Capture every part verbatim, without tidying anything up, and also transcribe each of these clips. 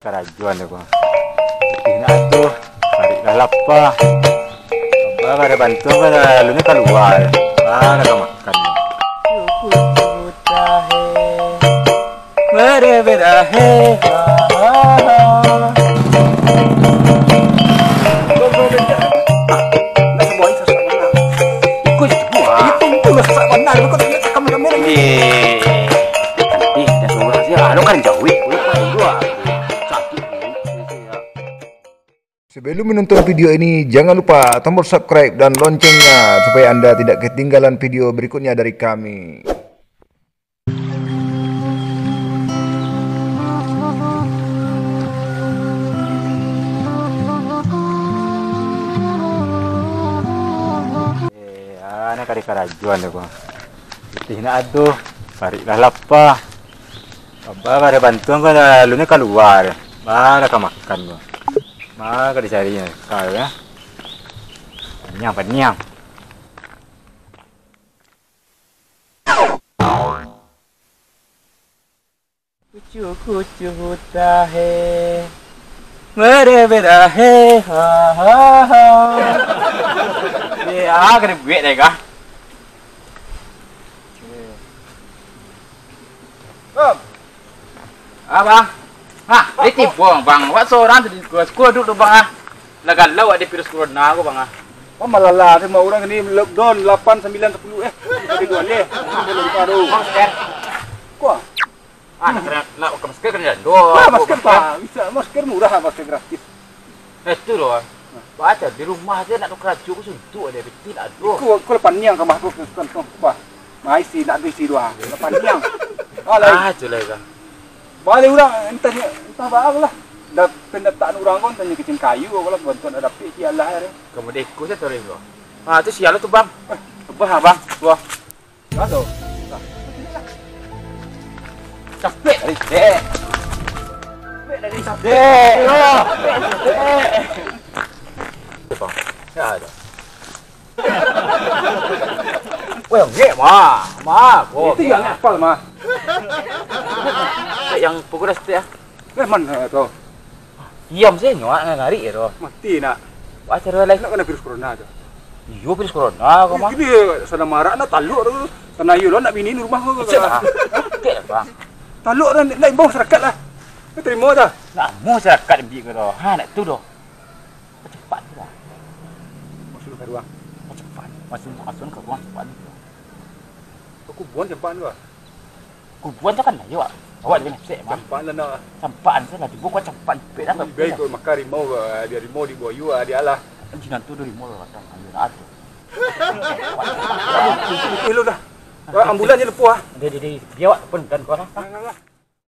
Karajoan dek ko. Pitih nak tu, paruik lah lapa. Abah kada bantuan, kada lalu ni kalua. Ah, kada makan. Bere, bere, he, ha, ha, ha. Nak sebuah itu sesak benar. Ikut itu, ah. Itu, itu lah sesak benar. Ikut kamera-kamera ni. Eh, dah seorang sih, ah, lo kan jauh, eh. Lo kan jauh, ah. Sakit, eh. Sebelum menonton video ini, jangan lupa tombol subscribe dan loncengnya supaya Anda tidak ketinggalan video berikutnya dari kami. Eh, anak kari karajuan deh, Bang. Pitih nak aduh, paruik lah lapa. Abah kada bantuan ko, lalu ni kalua. Bah, lah ka makan ko. Bah, ka dicari kau, ya. Paniang, paniang. Kucu, kucu, hutahe. Bere, bere, he, ha, ha, ha. Eh, ah, kena buek deh, kah? Bang. Ah, Bang. Hah, dia tibo, Bang. Awak sorang tadi sekolah, sekolah duduk tu, Bang, ah. Lah galau awak di virus corona ko, Bang, ah. Oh, malala, sama urang ni lockdown lapan, sambilan, sapuluh, eh. Sampai dua leh. Sampai lupa tu. Masker. Kuah. Ah, nak kena, nak pakai masker kena dando. Wah, masker, Pak. Bisa, masker murah, masker gratis. Eh, tu doh. Baca di rumah aja nak tu kerajuk ko suntuk aja, betul tak aduh. Ko, ko lah paniang kamah ko, ko, ko, ko, bah. Mai isi, nak tu isi doh. Lah paniang. Ah, lai. Ah, tu lah, Bang. Balik urang, entah, entah baa lah. Dah pendataan urang ko, tanya kecil kayu, ko lah bantuan dah dapik, sial lah, ya. Kamu deko saja tu, Bang. Ah, tu sial lah tu, Bang. Eh, bah, Bang. Wah. Aduh. Capek dari dek. Capek dari dek. Dek. Bang. Ya, ada. Weh, ngek, ma. Ma, ko. Itu yang apal, ma. Yang pukul dah setia. Eh, mana tu? Diam sajo, nak ngarik tu. Mati nak. Apa cara lai? Nak kena virus corona tu. Iyo, virus corona ko mah. Gini, sana marak nak taluk tu. Sana iyo lah nak bini di rumah ko. Cek lah. Cek lah, Bang. Taluk dah, nak imbau masyarakat lah. Kau terima dah. Nak mau masyarakat ambil ko tu. Ha, nak tu doh. Cepat tu lah. Masuk ka ruang. Cepat. Masuk, masuk ka ruang cepat. Aku buang cepat tu lah. Kubuan tu kan, yo, awak, awak dengan cek, Bang. Campak lah nak. Campak tu lah, cubo kau campak jepit lah. Lebih baik kau makan rimau, ah, dia rimau di buayu, ah, dia lah. Jinan tu rimau lah, datang, ayo lah tu. Aduh, aduh, aduh, aduh, dah. Ah, ambulan je lepuh, ah. Dia, dia, dia, dia awak pun dan kau lah. Nah, nah, nah.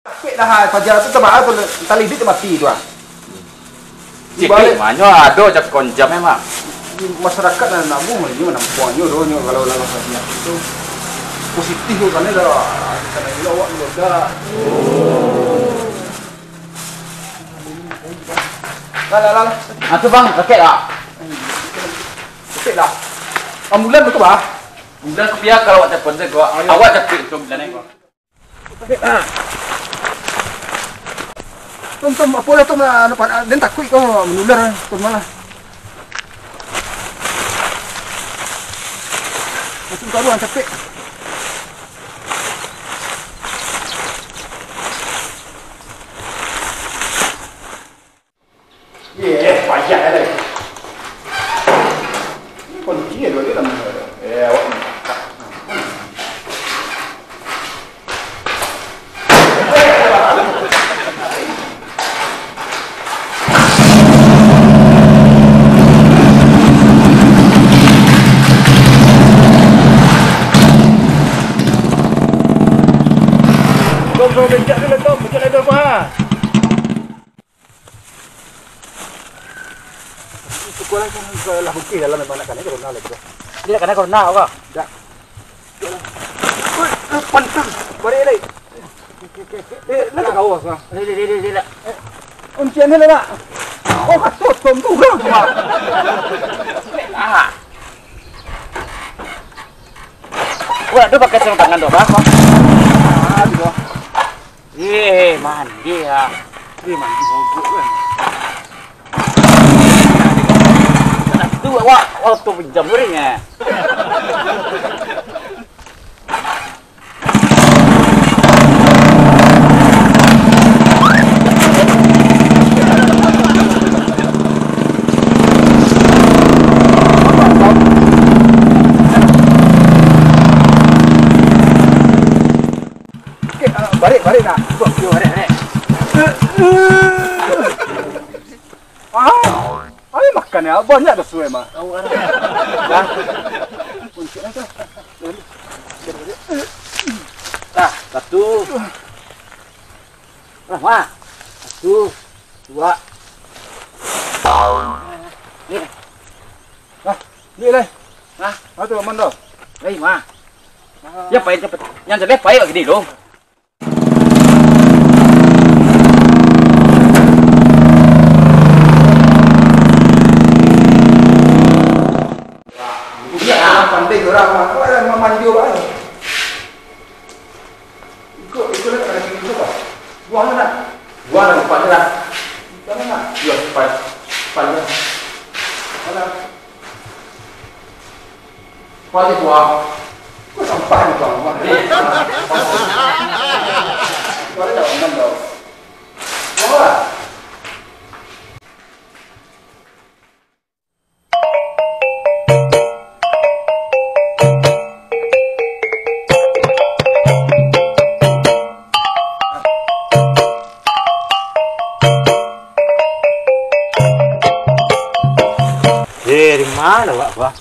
Capek dah, ah, paja tu tebak tu, tali dia mati tu, ah. Cik, balik. Manyo ado jak konjam memang. Masyarakat lah nak buh, nyo nampuangnyo doh, nyo kalau dalam hati tu positif tu, karena dah, karena ilo awak tu dah. Lah, lah, lah, lah. Ah, tu, Bang, sakit tak? Sakit lah. Ambulan tu, Bang. Ambulan tu biar kalau awak telepon saja, awak, awak cakap tu, ambulan ni, Bang. Tom, Tom, apo lah, Tom, lah, nampak, ah, den takuik ko manular, Tom, malah. Masuk ka ruang, capek. Eh, payah lah. Ni kunci dia dulu dalam. Eh, awak ni. Tom, Tom, bencak dulu, Tom. Bencak dulu, Tom, ha. Syukurlah kan, lah bukih dalam memang nak kanai corona lah tu. Dia nak kanai corona apa? Dak. Oi, eh, pantang. Balik lai. Eh, nak kau apa? Dia, dia, dia, dia, dia. Eh, kunci ni lah, nak. Oh, kasut, Tom, tu urang, Tom. Ah. Wah, tu pakai sarung tangan tu, apa? Ah, gitu. Eh, mandi ya. Ih, mandi mogok kan. Nah, tu awak, awak tu pinjam goreng, eh. Oke, ah, barek, barek nak. Cuba, cuba, barek, barek. Ah, ayo makan ya, banyak dah suai mah. Tahu kan? Dah. Kunci aja. Nah, satu. Nah, mah. Satu, dua. Ni. Nah, ni lai. Nah, ah, tu aman dah. Lai, mah. Ya, paik, cepat. Yang jelek paik lagi dulu. Pandai orang, orang memanju, Bang. Ikut, ikut lah, ada ikut apa? Buang lah nak. Buang lah, empat je lah. Buang lah nak. Buang empat. Empat je lah. Mana? Empat je buang. Kok sampah ni buang? Buang. Buang dah, enam dah. Buang lah. Eh, dari mana awak, Bah?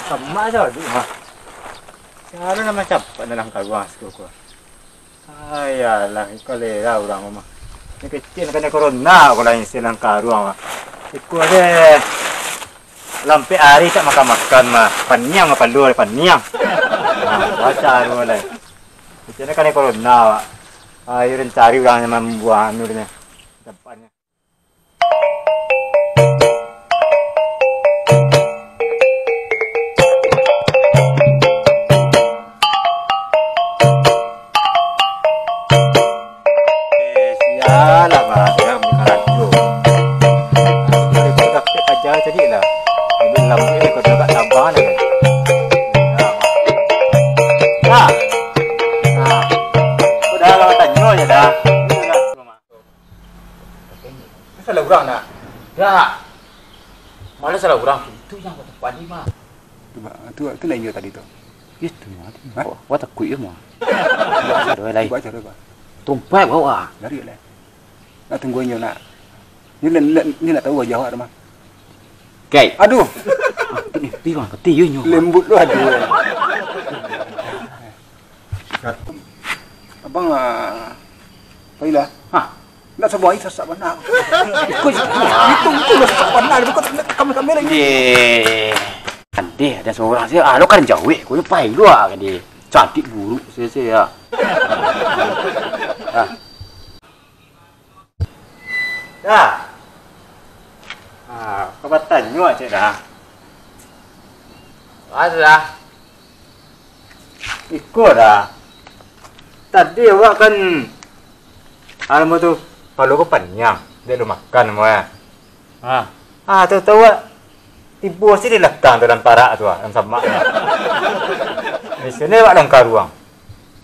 Sama sajo, Dik, Bah. Cara lah macam apa dalam karuang siko ko. Ayalah, iko lera urang mah. Ni kecil kanai corona ko lah isi dalam karuang mah. Iko deh. Lampek ari tak makan-makan mah. Paniang apa lu paniang. Nah, baca lu lah. Kecil kanai corona, Pak. Ayo cari urang yang mambuang anu ni. Tempatnya. Eh, sialah, Bang, ya, bukan radio. Aku boleh buat dapet aja tadi lah. Ambil lampu ni, kau dah tak sabar ni. Nah, Bang. Nah. Nah. Kau dah lama tanya je dah. Ini dah. Salah urang nak? Dak. Malah salah urang tu. Itu yang kau tempat ni, mah. Tu, Bang. Tu, tu lain juga tadi tu. Itu mah. Hah? Wah, wah takuik je, mah. Buat acara lain. Buat acara, Bang. Tumpai bawa. Lari lah. Nak tunggu inyo nak. Ni nak, nak, ni nak tahu wajah awak tu, mah. Kai. Aduh. Ah, tu ni, pi, Bang. Keti, yo, nyo. Lembut tu, aduh. Abang, ah, pailah. Hah? Ndak sabuah air sasak bana. Iko je. Itu, itu lah sasak bana. Bukan kamera-kamera ini. Ye. Andeh, ada seorang sih. Ah, lo kan jawek. Kau ni pai lu ah, kan dia. Cantik buruk, saya, saya. Ah. Dah. Ah, kau batanyo cek dah. Ah, sudah. Iko dah. Tadi awak kan, anu tu, palo ko paniang, dek lu makan mo, eh. Ha. Ah, tahu-tahu awak tibo sini lah tang dalam parak tu, ah, dalam samak tu. Di sini awak dalam karuang.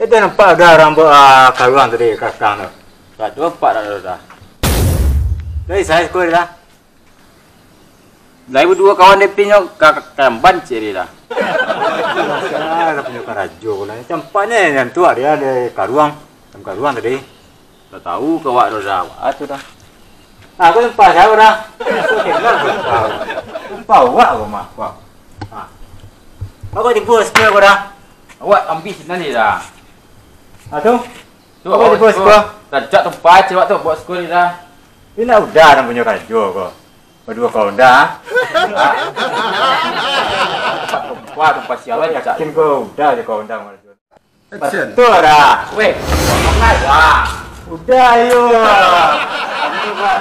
Eh, dah nampak ada orang bawa, ah, karuang tadi, kakang tu. Tak nampak dah, dah, dah. Dari saya sekolah dah. Lai baduo kawan depinyo ka, ka, kamban ciri lah. Masalah punyo karajo lah. Campaknyo yang tu dia ada karuang. Dalam karuang tadi. Tak tahu ke awak dah, dah. Awak tu dah. Aku nampak siapa dah. Aku kenal aku nampak. Nampak awak aku mah. Wah. Ha. Aku tipu sekolah aku dah. Awak ambil sinan ni dah. Ha tu? Tu, apa awak di bos ko? Rancak tumpah cewek tu, buat skul ni dah. Ini nak udah nang punyo karajo ko. Baduo kawan dah. Tumpah, tumpah sialan, rancak. Yakin ko udah je kawan dah. Action. Betul dah. Weh, sangat dah. Udah, yo. Anu, Pak.